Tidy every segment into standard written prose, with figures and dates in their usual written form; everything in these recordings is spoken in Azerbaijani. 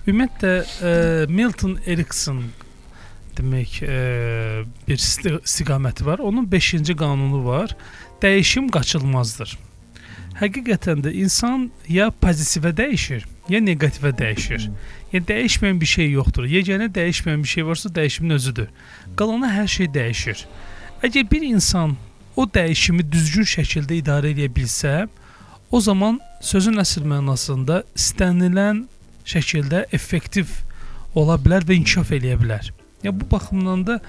Ümumiyyətlə Milton Erickson demək bir istiqaməti var. Onun 5-ci qanunu var. Dəyişim qaçılmazdır. Həqiqətən də insan ya pozitivə dəyişir, ya neqativə dəyişir. Yəni dəyişməyən bir şey yoxdur. Yeganə dəyişməyən bir şey varsa dəyişimin özüdür. Qalanı hər şey dəyişir. Əgər bir insan o dəyişimi düzgün şəkildə idarə edə bilsə, o zaman sözün əsl mənasında istənilən şəkildə effektiv ola bilər və inkişaf eləyə bilər. Yəni bu baxımdan da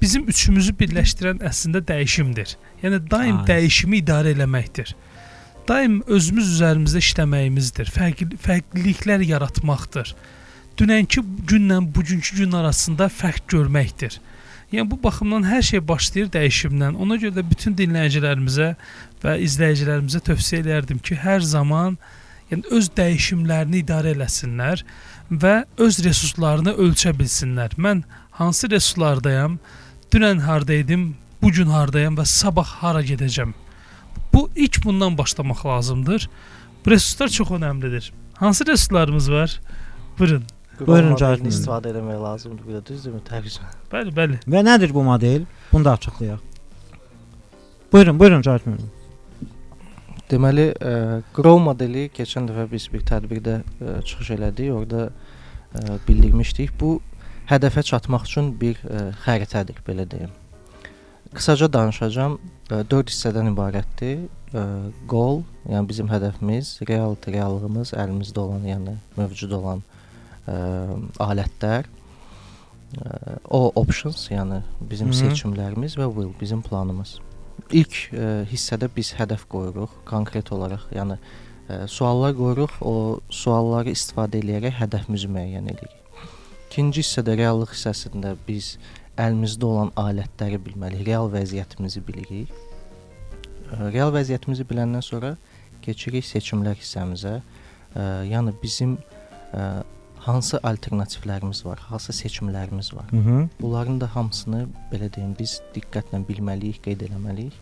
bizim üçümüzü birləşdirən əslində dəyişimdir. Yəni daim dəyişimi idarə eləməkdir. Daim özümüz üzərimizdə işləməyimizdir. Fərqliliklər yaratmaqdır. Dünənki günlə bugünkü gün arasında fərq görməkdir. Yəni bu baxımdan hər şey başlayır dəyişimdən. Ona görə də bütün dinləyicilərimizə və izləyicilərimizə tövsiyə edərdim ki, hər zaman yəni öz dəyişimlərini idarə eləsinlər və öz resurslarını ölçə bilsinlər. Mən hansı resurslardayam, dünən hardaydım, bu gün hardayam və sabah hara gedəcəm. Bu ilk bundan başlamaq lazımdır. Bu resurslar çox önəmlidir. Hansı resurslarımız var? Buyurun. Buyurun Cahit. İstifadə etmək lazımdır, bir də düzdürmü Təbriz? Bəli, bəli. Və nədir bu model? Bunu da açıqlayaq. Buyurun, buyurun Cahit müəllim. Deməli, Grow modeli keçən dəfə biz bir tədbirdə çıxış elədik. Orada bildirmişdik. Bu hədəfə çatmaq üçün bir xəritədir, belə deyim. Qısaca danışacağam. 4 hissədən ibarətdir. Goal, yəni bizim hədəfimiz, reality, reallığımız, əlimizdə olan, yəni mövcud olan alətlər, o options, yəni bizim seçimlərimiz və will, bizim planımız. İlk hissədə biz hədəf qoyuruq konkret olaraq, yəni suallar qoyuruq, o sualları istifadə eləyərək hədəfimizi müəyyən edirik. İkinci hissədə, reallıq hissəsində biz əlimizdə olan alətləri bilməliyik, real vəziyyətimizi bilirik. Real vəziyyətimizi biləndən sonra keçirik seçimlər hissəmizə. Yəni bizim hansı alternativlərimiz var, hansı seçimlərimiz var. Bunların da hamısını, belə deyim, biz diqqətlə bilməliyik, qeyd eləməliyik.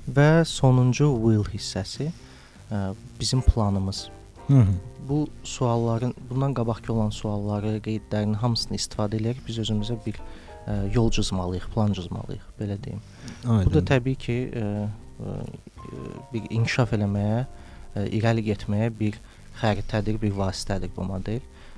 Və sonuncu will hissəsi bizim planımız. Bu sualların, bundan qabaqki olan sualları, qeydlərinin hamısını istifadə edərək biz özümüzə bir yol cızmalıyıq, plan cızmalıyıq, belə deyim. Aydın. Bu da təbii ki, bir inkişaf eləməyə, irəli getməyə bir xəritədir, bir vasitədir bu model.